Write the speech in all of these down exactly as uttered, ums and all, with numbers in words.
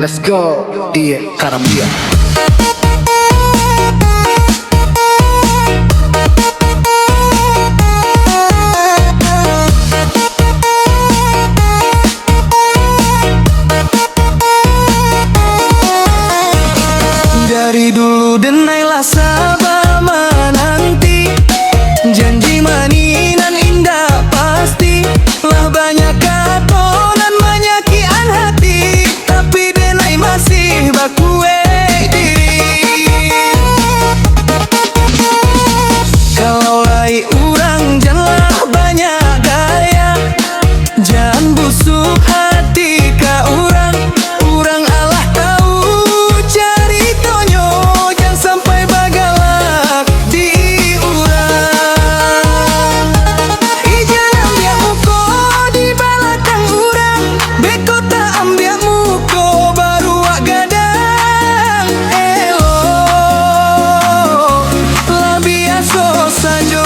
Let's go, di Karambia. Dari dulu denai lah saba mananti, janji manih nan indak pasti, lah banyak kato nan manyakikan hati, tapi denai masih bakuek diri. Kalau lai urang janlah banyak gaya, jan busuak hati ka urang. Urang alah tahu caritonyo, jan sampai bagalak di urang. Ijan ambiak muko di balakang urang, beko tak ambiak muko baruak gadang. Elok lah biaso sajo.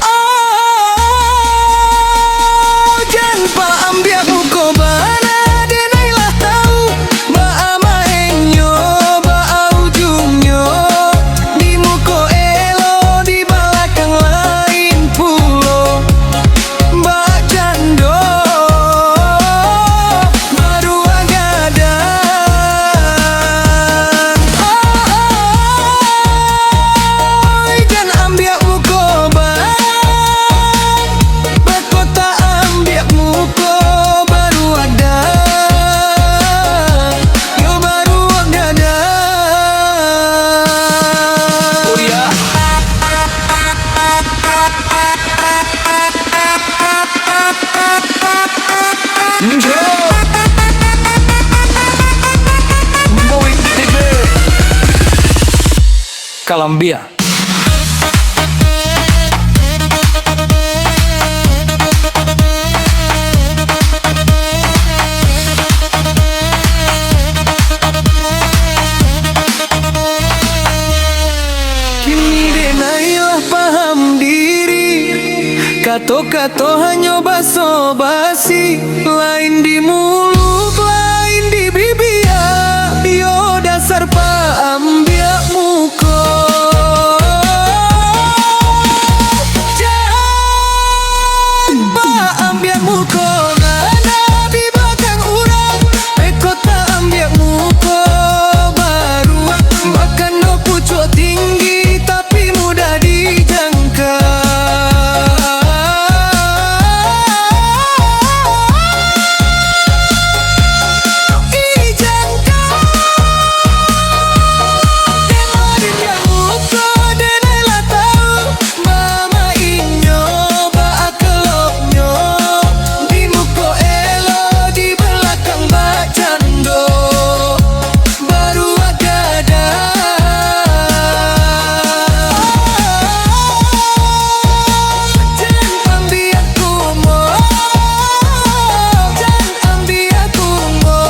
Oh, jan paambiak muko bana, denai lah tahu baa maennyo, baa ujungnyo. Di muko elok, di balakang lain pulo. Bacando baruak gadang. Oh, oh, oh, jan ambiak muko bana, beko tak ambiak muko baruak gadang. Yo baruak gadang. Oh, ya. Kalambia. Kini denai lah paham diri, kato-kato hanyo baso-basi, lain di muluik, lain di bibia, yo dasar paambiak muko. Jan paambiak muko, bana di balakang urang, beko tak ambiak muko baruak, bakando pucuak tinggi, tapi mudah dijangka. Dijangka. Dek marindiak muko, denai lah tahu. Baa mainyo, baa keloknyo, di muko elok, di balakang bacando, baruak gadang. Jan ambiak muko, jan ambiak muko.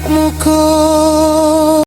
Muko.